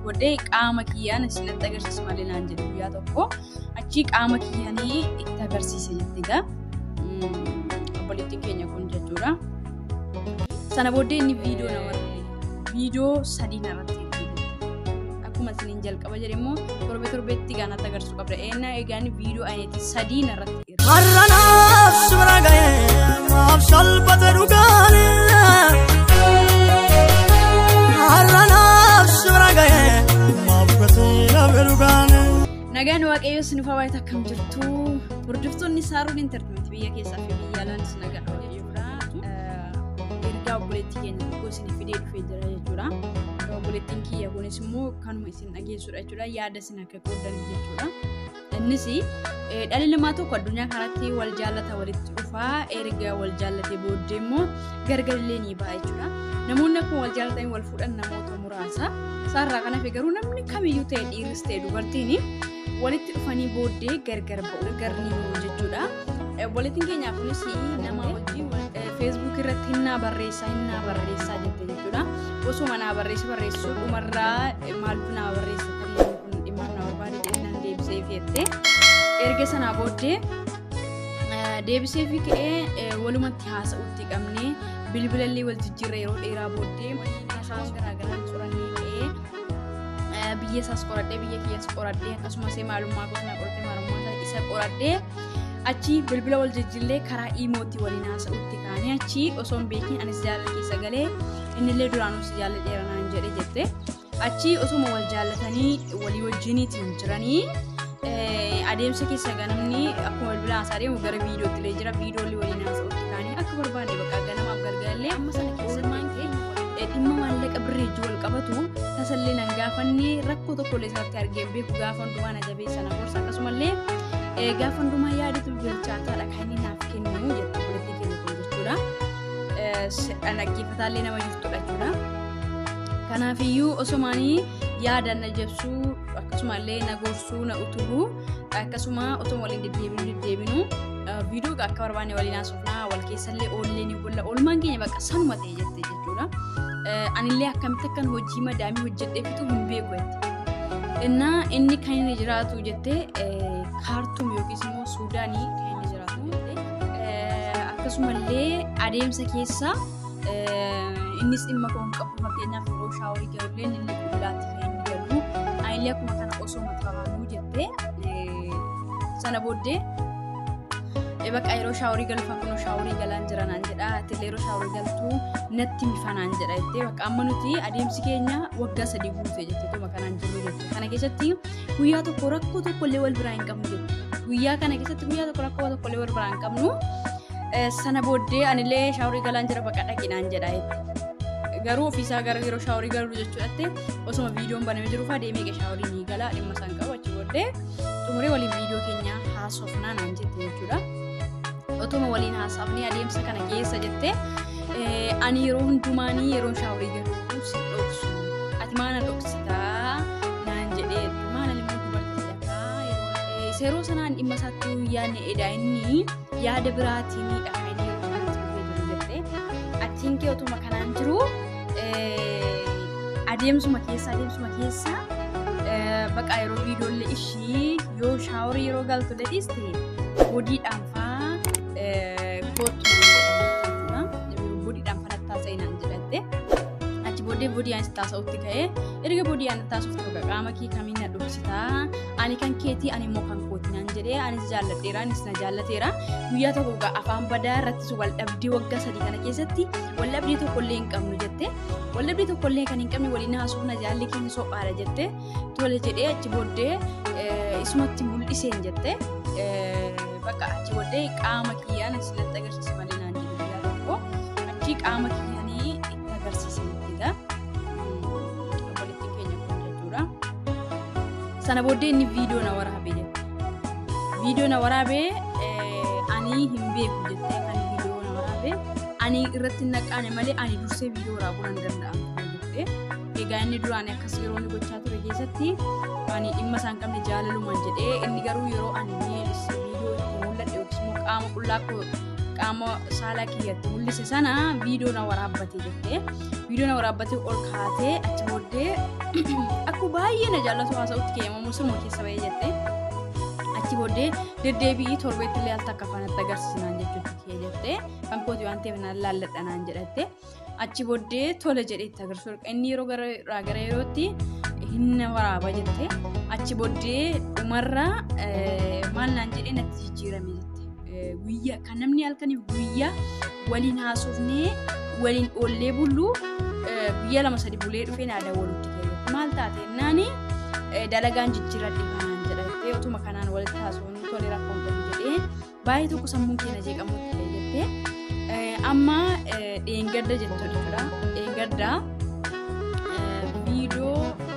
Booddee qaama kiyyaan isinatti agarsiisu malee naan jedhe guyyaa tokko. Achii qaama kiyyaanii itti agarsiise jette egaa. Obboleettiin keenya kun jechuudha. Sana booddee inni viidiyoo na waraabe. Viidiyoo 3 narratti erge jette. Akkuma isiniin jalqaba jedhe immoo torbee torbeetti egaa natti agarsiisuu qabda. Eenna egaa inni viidiyoo ayinatii 3 narratti erge. Har'a naaf si bira ga'ee maaf salphate dhugaane. Har'a naaf si bira ga'ee maaf gatii dhabe dhugaane. Nagaan Waaqayyoo isiniif haa baay'atu. Akkam jirtu? Hordoftoonni Saaroon Entertainment biyya keessaa fi biyya alaanis nagaan jechuudha. Ergaa obboleettii keenya tokko isiniif fidee dhufee jira jechuudha. Obboleettiin kiyya kunis immoo kanuma isin dhageessudha jechuudha. Yaada isin akka qooddaniif jechuudha. Innis dhalli namaa tokko addunyaa kanatti wal jaallata, walitti dhufaa, erga wal jaallatee booddee immoo gargarillee ni ba'a jechuudha. Namoonni akkuma wal jaallatanii wal fuudhan namoota muraasa. Isaarraa kan hafe garuu namni kamiyyuu ta'e dhiirris ta'e dubartiin walitti dhufanii booddee gargar ba'u, gargar ni ba'u jechuudha. Obboleettiin keenya kunis nama wajjin Facebook irratti hinnaa barreessaa, hinnaa barreessaa jette jechuudha. Osuma naa barreessu barreessu dhumarraa maaltu naa barreessa tarii kun dhimma naa barbaade jedhee nan deebisee jette. Erga sanaa booddee deebisee fi ka'ee walumatti haasa'utti qabnee bilbilallee wal jijjiirra yeroo dheeraa booddee haasawwan garaagaraa qorannee ka'ee biyya isaas qoradhee biyya kiyyas qoradhee akkasumas maalummaa koos na qoradhee maalummaa isa qoradhee achi bilbila wal jijjiirree karaa iimootti waliin haasa'utti kaanee achi osoo hin beekin anis jaalala keessa galee innillee duraanuu si jaalladheera naan jedhe jette. Achi osuma wal jaallatanii walii wajjiniitiin jiranii adeemsa keessa ganamni akkuma bilbila haasaa deemu gara viidiyootti illee jira. Viidiyoolee waliin haasa'utti kaanii akka barbaanne bakka ganamaaf gargaarlee amma sana keessa oolmaan kee dhimma maallaqa birrii wal qabatu tasallee nan gaafanne rakkoo tokkollee isaatti argee beeku. Gaafa hundumaa na jabeessa, na gorsa, akkasumallee gaafa hundumaa yaadatu bilchaataadha kan inni naaf kennu jette obboleettii keenya kun jechuudha. Dhaggeeffataallee nama jirtudha jechuudha. Kanaafiyyuu osomaanii yaada na jabsuu akkasumallee na gorsuu na utubuu akkasuma otoo waliin deddeebinu viidiyoo akka barbaanne waliin haasofnaa wal keessallee oollee ni bulla oolmaan keenya bakka sanuma ta'e jette jechuudha. Anillee akkamitti akkan hojii madaamii hojjedhee fixu hin beeku jette. Innaa inni kan inni jiraatu jette Kaartuum yookiis immoo Suudaanii kan inni jiraatu jette. Akkasumallee adeemsa keessa innis dhimma koo hin qabu, fakkeenyaaf yeroo shaaworii galullee inni qullaatti kan inni galu, anillee akkuma kana osoo maxxanuu jette. Sana booddee bakka yeroo shaaworii galu fakkuun shaaworii galaan jira naan jedha, atillee yeroo shaaworii galtu natti mifa naan jedha jettee. Bakka amma nuti adeemsi keenya waggaa 3 guute jette tuma kanaan jiru jette. Kana keessatti guyyaa tokko rakkoo tokkollee wal biraa hin qabnu jette. Guyyaa kana keessatti guyyaa tokko rakkoo tokkollee wal biraa hin qabnu. Sana booddee anillee shaaworii galaan jira bakka dhaqi naan jedha jette. Garuu ofiisaa gara yeroo shaaworii galu jechuudhaatti osuma viidiyoon banamee jiru fa'aa deemee shaaworii ni gala, dhimma isaan qabu. Achi booddee xumuree waliin viidiyoo keenya haasofnaa naan jette jechuudha. Otuma waliin haasofnee adeemsa kana keessa jette ani yeroo hundumaanii yeroo shaaworii galu si dhoksu, ati maana dhoksitaa naan jedhee, maana immoo dubartii lafaa yeroo sanaan dhimma isaatti yaadne edaa inni yaada biraatiinidha kan inni yeroo sanatti dhufee jiru jette. Achiin kee otuma kanaan jiru adeemsuma keessa bakka yeroo viidiyoolee ishii yoo shaaworii yeroo galtu dhiiste bodiidhaan faa kootu naan jedha jechuudha. Bodiidhaan faa natti haasa'e naan jedhatte. Achi booddee bodii ani taasa'utti ka'ee erga bodii ani taasisuuf tokko qaama kee kamiin na dhoksitaa, ani kan keetii ani immoo kan kooti naan jedhee, anis jaalladheera, anis na jaallateera. Guyyaa tokko afaan badaa irrattis wal dhabdee waggaa 3 kana keessatti wal dhabdee tokkollee hin qabnu jette. Wal dhabdee tokkollee kan hin qabne waliin haasofna, jaalli keenya soqaadha jette. Tole jedhee achi booddee isumatti mul'iseen jette. Bakka achi booddee qaama kiyyaan isinatti agarsiise malee naan jedhe guyyaa tokko. Achi qaama kiyyaanii itti agarsiise jettee obboleettiin keenya kun jechuudha. Sana booddee inni viidiyoo na waraabee jette. Viidiyoo na waraabee ani hin beeku jettee, kan viidiyoo na waraabee ani irratti hin naqaane malee ani dursee viidiyoo waraabuu nan danda'amu jettee. Egaa inni duraan akkas yeroo inni gochaa ture keessatti ani dhimma isaan qabne jaalalumaan jedhee, inni garuu yeroo ani viidiyoo itti mul'adhe yookiis immoo qaama qullaa koo qaama saalaa kiyyatti mul'ise sana viidiyoo na waraabbate jettee viidiyoo na waraabbatee ol kaatee achi booddee akku baay'ee na jaallatu haasa'utti keeyamamu sirma keessa ba'ee jettee achi booddee deddeebi'ii torbeetti illee al takka afaanatti agarsiisinaan jechuutti kee jettee kan kooti waan ta'eef naan laalladha naan jedhatte achi booddee tole jedhee itti agarsiisu inni yeroo gara yerootti hin waraaba jette achi booddee dhumarra maal naan jedhee natti jijjiirame jette guyyaa kan namni halkaniif guyyaa waliin haasofnee waliin oollee bullu guyyaa 2-3 bulee dhufee naa dawwalutti kee jette maal taate naani dalagaan jijjiiradhe kanaan jedhatte otuma kanaan walitti haasofnu tole rakkoon qabu jedhee baay'ee tokko sammuun keenya jeeqamutti kee jette amma dheengadda jettu jechuudha dheengadda viidiyoo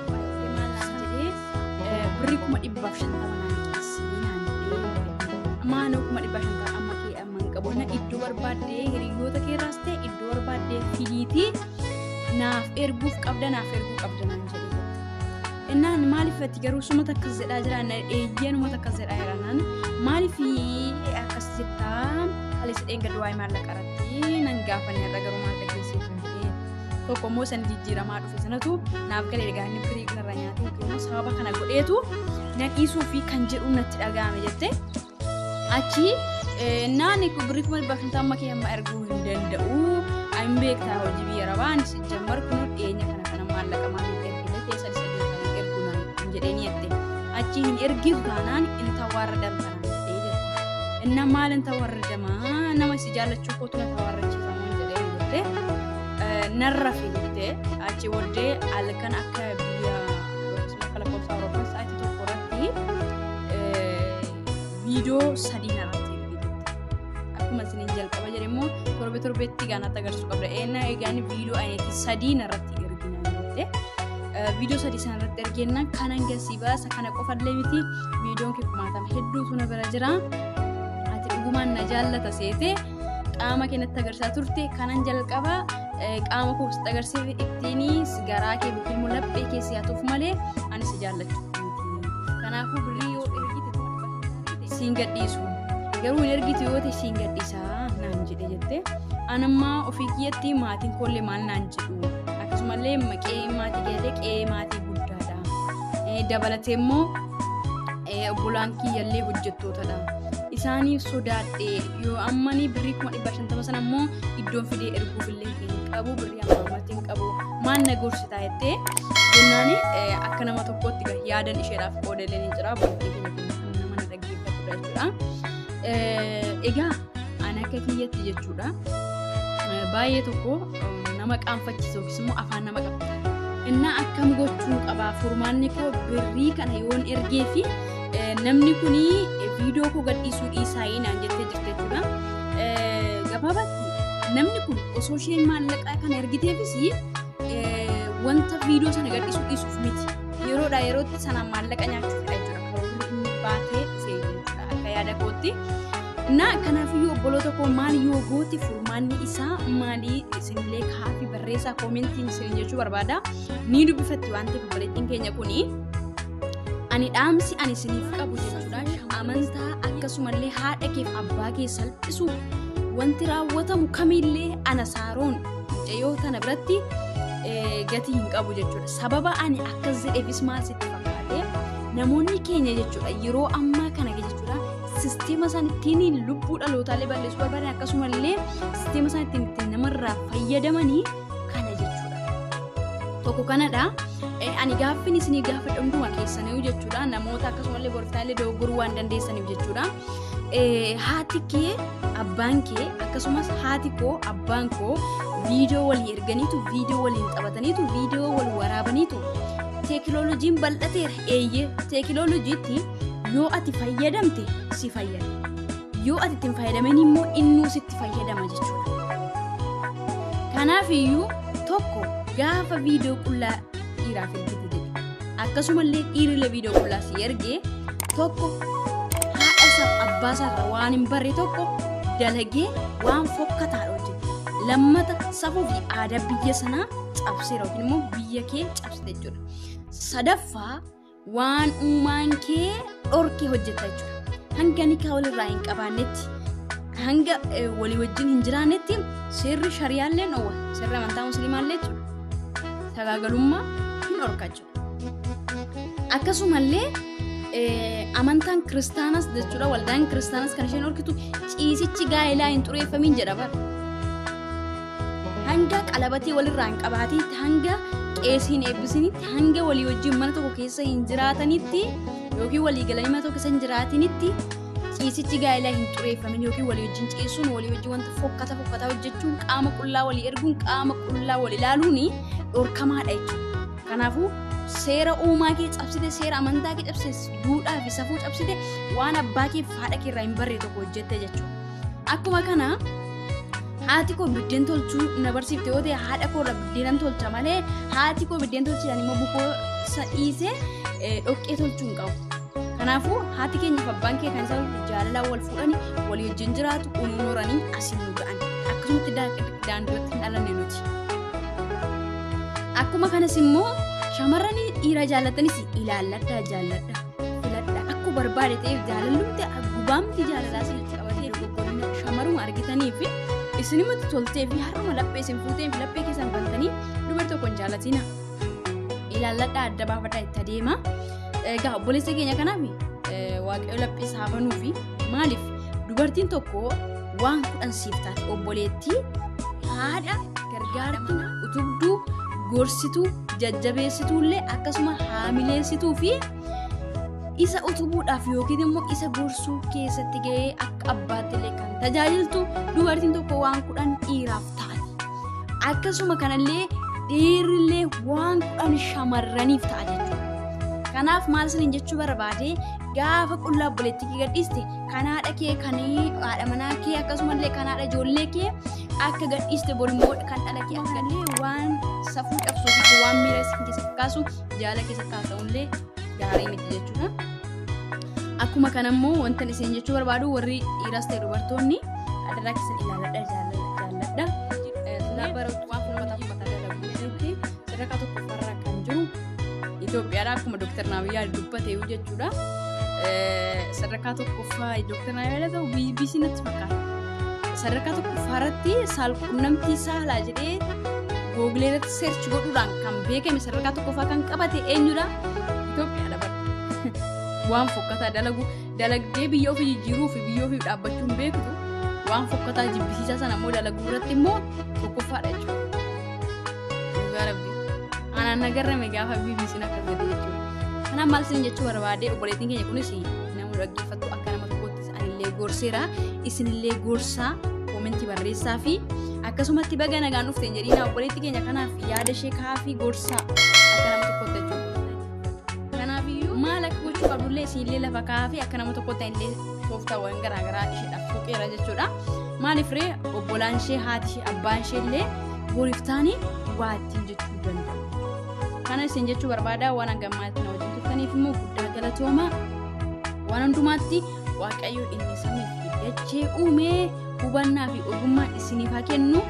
baay'ee maal naan jedhee birrii 150,000 naan geessii naan jedhee maanoo 150,000 amma kee amma hin qabu na iddoo barbaaddee hiriyoota keerraas ta'e iddoo barbaaddee fidiitii naaf erguuf qabda naaf erguu qabda naan jedhee jette. Innaan maaliif ati garuu sumata akkas jedhaa jira eeyyanuma akkas jedhaa jira naan maaliif akkas jettaa haleessa dheengadda waa'ee maallaqa irratti nan gaafanne irra garuu maallaqa geesseetu jedhee tokko immoo san jijjiiramaa dhufe sanatu naaf galee egaa inni birrii kanarra nyaate yookiin immoo sababa kana godheetu na dhiisuu fi kan jedhu natti dhaga'ame jette achi naani birrii 150,000 amma kee amma erguu hin danda'u ani beektaa hojii biyya arabaa anis jammar kun dhiyeenya kana kana maallaqa maaliif ergite keessa sadii kana erguu naan jedhee jette achi hin ergiif taanaan in tawaarradamta naan jedhee jette inna maal in tawaarradamaa nama si jaallachuu kootu na tawaarrachiifamuun jedhee jette narra fi jette achi booddee halkan akka biyya akka lakkoofsa Awurooppaa sa'aatii 1 irratti viidiyoo 3 narratti erge jette. Akkuma isiniin jalqaba jedhe immoo torbe torbeetti gaanaatti agarsiisuu qabda. Eenna egaan viidiyoo ayineetti 3 narratti erginaan jette. Viidiyoo 3 sana irratti ergennaan kanan gasii baasa kana qofallee miti viidiyoon kee kumaatama hedduutu na bira jira. Ati dhugumaan na jaallata seete qaama kee natti agarsiisaa turte kanan jalqaba qaama koo sitti agarsiise ittiin garaa kee yookiin immoo laphee kee si hatuuf malee ani si jaallachuu miti. Kanaafuu birrii yoo ergite siin gadhiisu garuu hin ergite yoo ta'e siin gadhiisaa naan jedhe jette. Anammaa ofii kiyyatti maatiin koollee maal naan jedhu akkasumallee qe'ee maatii keellee qe'ee maatii guddaadha. Dabalatee immoo obbolaan kiyyallee hojjettootadha. Isaaniif sodaadhe yoo ammanii birrii 150,000 sana immoo iddoon fidee erguuf illee hin qabu birrii amma ammatti hin qabu maal na gorsitaa jettee jennaani akka nama tokkootti yaadan isheedhaaf qoodaleen hin jira baay'ee keenya kun nama na dhaggeeffatudha jechuudha. Egaa ani akka kiyyatti jechuudha baay'ee tokko nama qaanfachiisa yookiis immoo afaan nama qaba. Innaa akkam gochuu qabaa furmaanni koo birrii kana yoon ergee fi namni kuni viidiyoo koo gadhiisuu dhiisaa naan jettee jirte jechuudha. Gabaabatti namni kun osoo isheen maallaqa kana ergiteefis wanta viidiyoo sana gadhiisuu dhiisuuf miti. Yeroodhaa yerootti sanaan maallaqa nyaachuu fedha jechuudha. Karoorri inni baatee dhufee jechuudha akka yaada kootti. Innaa kanaafiyyuu obboloota koo maal yoo goote furmaanni isaa maalii isinillee kaafii barreessaa koomentiin isin jechuu barbaada. Ni dubbifatti waan ta'eef obboleettiin keenya kuni. Ani dhaamsi ani isiniif qabu jechuudha. Amantaa akkasumallee haadha keef abbaa kee salphisu wanti raawwatamu kamillee ana saaroon mucayyoo tana biratti gatii hin qabu jechuudha. Sababa ani akkas jedheefis maal sitti fakkaate namoonni keenya jechuudha yeroo ammaa kana jechuudha sisteema isaan ittiin lubbuu dhalootaalee balleessuu barbaadan akkasumallee sisteema isaan ittiin namarraa fayyadamanii kana jechuudha. Tokko kanadha. Ani gaaffin isinii gaafadhu hunduma keessaniyyuu jechuudha. Namoota akkasumallee boroftaan dogoggoruu waan dandeessaniif jechuudha. Haati kee abbaan kee akkasumas haati koo abbaan koo viidiyoo walii erganiitu viidiyoo waliin taphataniitu viidiyoo wal waraabaniitu teekinooloojiin bal'ateera eeyyee teekinooloojiitti yoo ati fayyadamte si fayyada yoo ati ittiin fayyadamin immoo innuu sitti fayyadama jechuudha. Kanaaf iyyuu tokko gaafa viidiyoo qullaa dhiiraaf ergite jedhe akkasumallee dhiirillee viidiyoo qullaa si ergee tokko haadha isaaf abbaa isaarraa waan hin barre tokko dalagee waan fokkataadha hojjete. Lammata safuu fi aadaa biyya sanaa cabseera yookiin immoo biyya kee cabsite jechuudha. Sadaffaa waan uumaan kee dhorkee hojjeta jechuudha. Hanga nikaa walirraa hin qabaannetti Hanga walii wajjin hin jiraannetti seerri shariyaallee dhoowwa. Seerri amantaa musliimaallee jechuudha. Sagaagalummaa hin dhorka jechuudha. Akkasumallee amantaan kiristaanas jechuudha waldaan kiristaanas kan isheen dhorkitu ciisichi gaa'elaa hin xureeffamin jedha bara. Hanga qalabatee walirraa hin qabaatiitti, hanga qeesiin eebbisinitti, hanga walii wajjin mana tokko keessa hin jiraatanitti yookiin walii galanii mana tokko keessa hin jiraatinitti ciisichi gaa'elaa hin xureeffamin yookiin walii wajjin ciisuun, walii wajjin wanta fokkata fokkataa hojjechuun, qaama qullaa walii erguun, qaama qullaa wal ilaaluun dhorkamaadha jechuudha. Kanaafuu seera uumaa kee cabsite, seera amantaa kee cabsite, duudhaa fi safuu cabsite, waan abbaa kee fi haadha kee irraa hin barree tokko hojjette jechuudha. Akkuma kana haati koo biddeen tolchuu na barsiifte yoo ta'e haadha koo irra biddeenan tolcha malee haati koo biddeen tolchitan immoo bukoo isa dhiisee dhoqqee tolchuu hin qabu. Kanaafuu haati keenyaaf abbaan kee kan isaan jaalalaan wal fuudhanii walii wajjin jiraatu unuun horanii asiin nu ga'an. Akkasumatti daandiirratti hin dhalanne nuti. Akkuma kanas immoo shamarran dhiira jaallatanis ilaalladhaa jaalladha filadha akkuma barbaade ta'eef jaalallumti gubaamti jaalalaa isinitti qabatee dogoggorina shamaruma argitanii fi isinimatti toltee fi har'uma laphee isin fuutee fi laphee keessan bantanii dubartii tokko hin jaalatina. Ilaalladhaa adda baafadhaa itti adeema. Egaa obboleessa keenya kanaaf waaqayyo laphee isaa banuu fi maaliif dubartiin tokko waan 10 siif taate obboleettii haadha gargaartuu utubduu gorsituu jajjabeessituullee akkasuma haamileessituu fi isa utubuudhaaf yookiin immoo isa gorsuu keessatti gahee akka abbaatti illee kan tajaajiltu dubartiin tokko waan 10 dhiiraaf taati. Akkasuma kanallee dhiirrillee waan 10 shamarraniif ta'a jechuudha. Kanaaf maal isiniin jechuu barbaade gaafa qullaa obboleettii kee gadhiiste kan haadha kee kan haadha manaa kee akkasumallee kan haadha ijoollee kee akka gadhiiste borimmoo kan dhala kee akka gadhiiste waan safuu cabsuu fi waan miira isin keessa kaasu jaala keessatti haasa'ullee gaarii miti jechuudha. Akkuma kanammoo wanta isin jechuu barbaadu warri dhiiras ta'e dubartoonni adaraa keessan ilaaladha jaalladha. Waan uffata uffata dalagu sadarkaa tokkoffaarra kan jiru Itoophiyaadha akkuma Dooktar Naabiyyaa dubbate jechuudha. Sadarkaa tokkoffaa Dooktar Naabiyyaa ta'u BBC natti fakkaata. Sadarkaa tokkoffaarratti saalqunnamtii saalaa jedhee Google irratti search godhuudhaan kan beekame sadarkaa tokkoffaa kan qabate eenyudha? Itoophiyaadha bara. Waan fokkataa dalagu dalagdee biyya ofii jijjiiruu fi biyya ofii dhaabbachuu hin beektu waan fokkataa jibbisiisaa sana immoo dalaguu irratti immoo tokkoffaadha jechuudha. Dhugaa rabbi. Anaan nagarrame gaafa BBC'n akkas jedhe jechuudha. Kanaaf maal isin jechuu barbaade obboleettiin keenya kunis nama dhaggeeffattu akka nama tokkotti anillee gorseera isinillee gorsaa koomentii barreessaa fi akkasumatti baga nagaan dhufte hin jedhiin obboleettii keenya kanaaf yaada ishee kaafii gorsaa akka nama tokkotti jechuudha. Kanaafiyyuu maal akka gochuu qabdullee isinillee lafa kaafii akka nama tokkotti anillee tooftaawwan garaagaraa isheedhaaf tuqeera jechuudha. Maaliif ree obbolaan ishee haati ishee abbaan ishee illee boriif taanii waa ittiin jechuu danda'u. Kana isin jechuu barbaada waan hangammaatti na wajjin turtaniif immoo guddaa galatooma. Waan hundumaatti Waaqayyo inni samii fi dachee uumee hubannaa fi ogummaa isiniif haa kennu.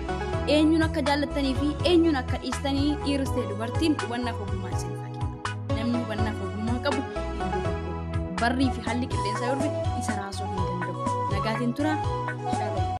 Eenyuun akka jaallattanii fi eenyuun akka dhiistanii dhiirris ta'e dubartiin hubannaa fi ogummaa isiniif haa kennu. Namni hubannaa fi ogummaa qabu hin dogoggorru. Barrii fi haalli qilleensaa yoo dhufe isa raasuu hin danda'u. Nagaatiin tura. Shalom.